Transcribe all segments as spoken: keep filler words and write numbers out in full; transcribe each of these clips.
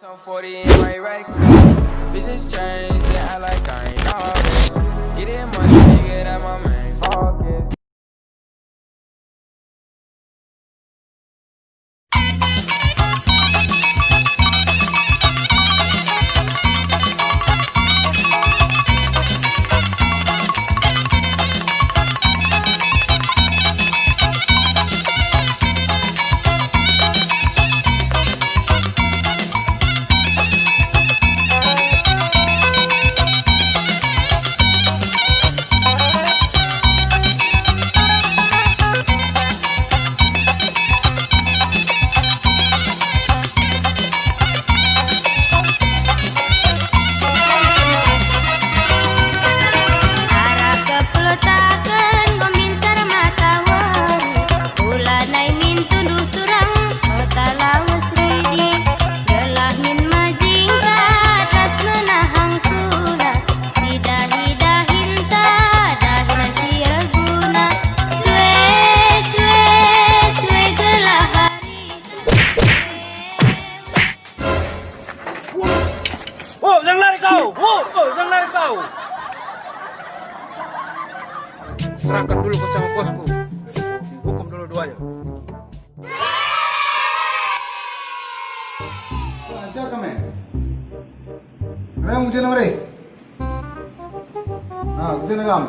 Some forty in my right cup. Bitches change, they act like I ain't noticed. Getting money, nigga, that my main focus. Arah kepelotaken enggo mincar matawari, ulanai min tunduh turang, kota lawes ridi, gelah min majingkat ras menahang kula, si dahi-dahinta, dahin si erguna. Sue, sue, sue gelah hari. Wo, jangan lari kau! Wo, wo, jangan lari kau! Serahkan dulu kau sama bosku. Hukum dulu duanya. Ajar kami. Rem kerja nama deh? Ah, kerja kam.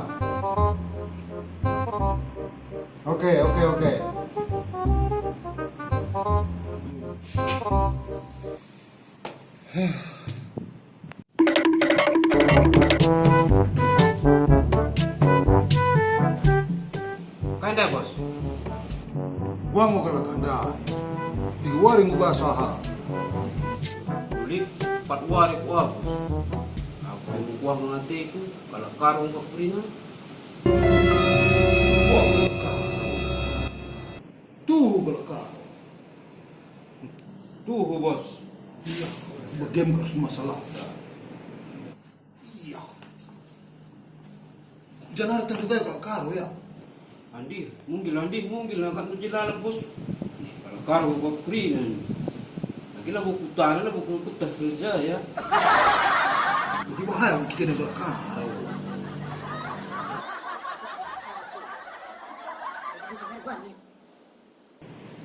Oke, oke, oke. Kai ndai, Bos? Kuah enggo kalak ndai. Tiga wari enggo bas aha. Lit empat wari kuah, Bos. Aku enggo kuah ngateku, kalak Karo enggo kerina. Kuah kalak Karo. Tuhu kalak Karo. Tuhu, Bos. Iya, bagem harus masalah. Iya. Janah tah juga kalak Karo, ya. Andi, munggil, Andi, munggil, angkat meja lalap, Bos. Ih, kalak Karo, kalak kerina. Lagi lah, bos kutana lah, bos kutah kerja, ya. Jadi bahaya kita dengan kalak Karo.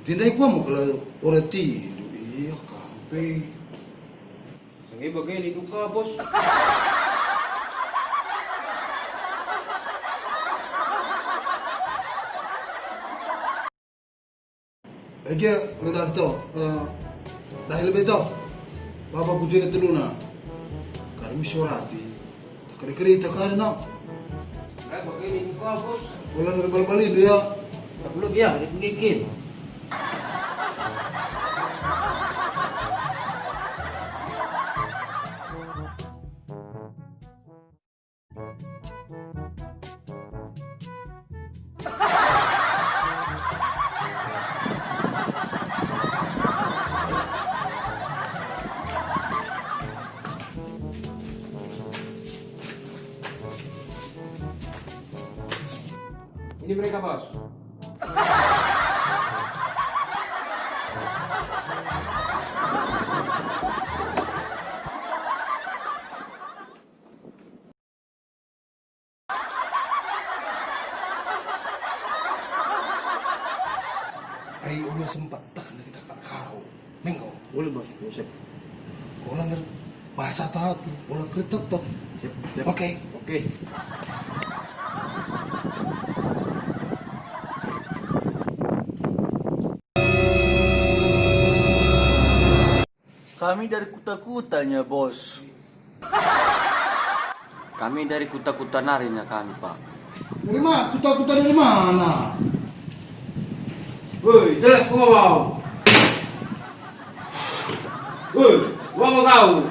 Jendai gua mau kalau ora tindu, iya kampe. Senge bage nindu ka, Bos. Ege, udah to, eh, dah lebih to. Baba kujene teluna. Kami surati. Keri-keri tak ada, no. Lah, bagi ini buka, Bos. Bola ngerbal-balin dia. Tak perlu dia, dia penggigit. Ini mereka, Bos. Ai, ola sempat tah na kita kalak Karo. Menggo. Boleh, Bos. Buset. Ola nger bahasa tah, ola kretek toh. Siap, siap. Oke. Oke. Kami dari kuta-kutanya, Bos. Kami dari kuta-kuta narinya kami, Pak. Dari ma-, kuta-kuta dari mana? Woi, jelas ku mau. Woi, mau kau?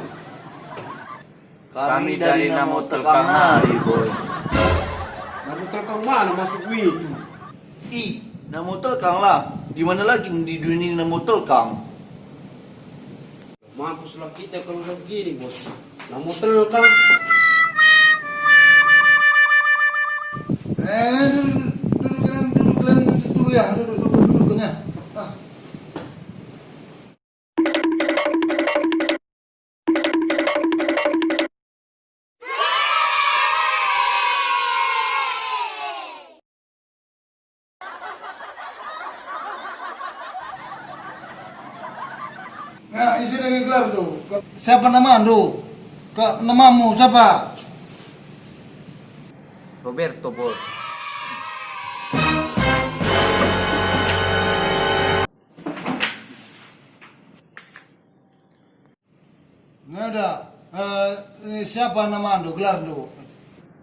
Kami dari Namo Telkang nari, Bos. Namo Telkang mana masuk itu? Ih, Namo Telkang lah. Di mana lagi di dunia ini Namo Telkang? Mampuslah kita kalau begini, Bos. Namo Telkang. Eh, duduk, duduk, duduk, kalian duduk, kalian duduk dulu ya. Duduk, duduk, duduk, ya. Ah. Dengan gelarndu. Siapa namandu? Ke namamu siapa? Roberto, Bos. Nada, eh, eh, siapa namandu, gelarndu?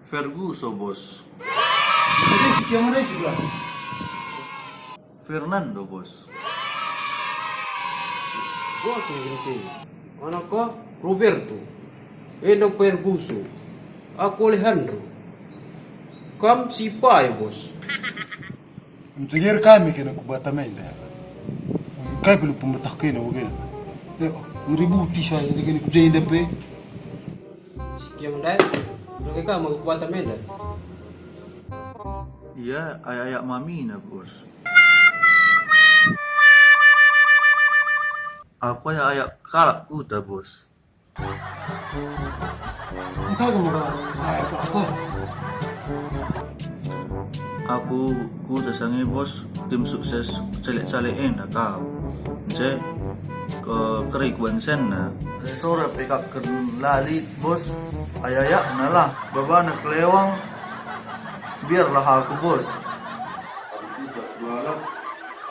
Ferguso, Bos. Jadi si kiam ada si gelar? Fernando, Bos. Buah kin genting. Anakku Roberto. Enda Ferguso. Aku Alejandro. Kam si pai, Bos? Mencegir kami kena ku Batam enda. Kai perlu pemetah kena bagena. Ya, ngeributi saya jadi kena ku jenda pe. Si kiam ndai, bage ka maka ku Batam enda? Ia ayak-ayak mamina, Bos. Aku ayak-ayak kalak kuta, Bos. Engkai kamu ka, kai ka apa? Aku kuta sange, Bos, tim sukses caleg-caleg enda kau. Nce ke keri kuban senna. Sora pe kap ken lali, Bos. Ayayakna lah, babana kelewang. Biarlah aku, Bos. Aku kuta kulalap,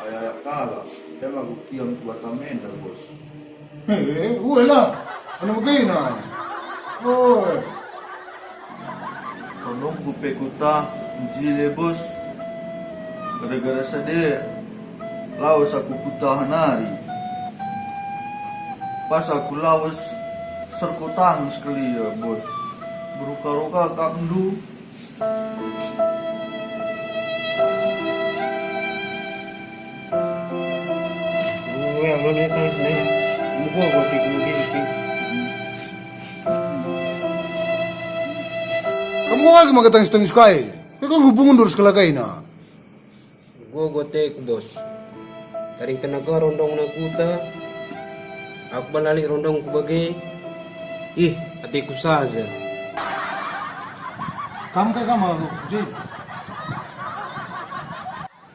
ayayak kalak. Ema aku kiam ku Batam enda, Bos. He, uelah, anu bagena. Oi. Rondongku pe kuta, jile, Bos. Gara-gara sade, lawes aku kuta nari. Pas aku lawes, serko tangis kelia, Bos. Beruka-ruka kapndu. Kamu lagi maka tangis-tangis kai? Kai kal hubungan durus kalak kaina? Gogo ateku, Bos. Taringkenna ka rondongna kuta. Aku banali rondongku bage. Ih, ateku saja. Kam kai kam aku, Jin?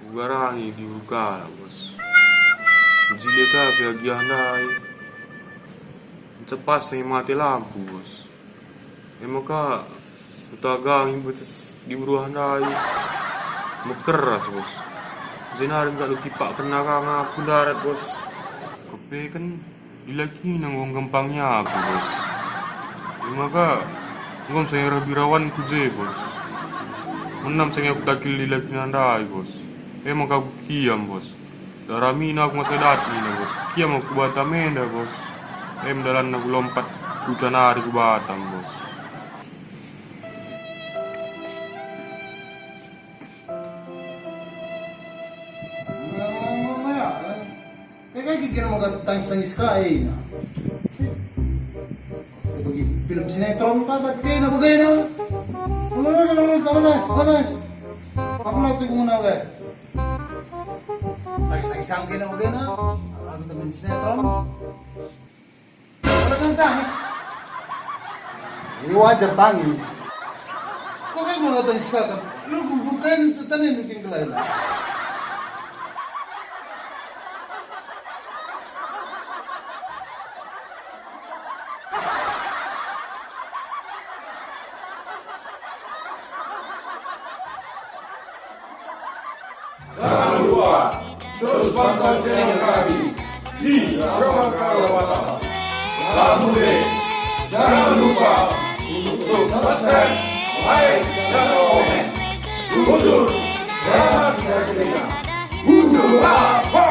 Kugarangi diberu kalak, Bos. Kujile ka pe agiah ndai. Ncepas nge mate lampu, Bos. E maka kutagangi betes diberu ndai. Mekeras, Bos. Jenari enggo kutipakkenna ka ngaku ndarat, Bos. Kepeken dilakina enggo nggempangnya aku, Bos. E maka enggo saya rabi rawanku je, Bos. Menam saya aku takil dilakina ndai, Bos. E maka aku kiam, Bos. Daramina aku masa datna, Bos. Kiam aku Batam enda, Bos. Em dalanna ku lompat kuta nari ku Batam, Bos. Kai, kai kira maka tangis-tangis kai na. Bagi film sinetron ka, bat kai na bagena. Batas, batas. Aku latih guna, kai. Tangis-tangis angke na bagena. Aku temen sinetron. Kalau kan tangis. Ini wajar tangis. Kok kayak mau tangis kakak? Lu bukain tuh tanya bikin kelainan. Jangan lupa terus pantau channel kami di Rambang Kalawata. Kamu deh, jangan lupa untuk subscribe, like, dan komen. Bujur, selamat bekerja. Bujur, apa?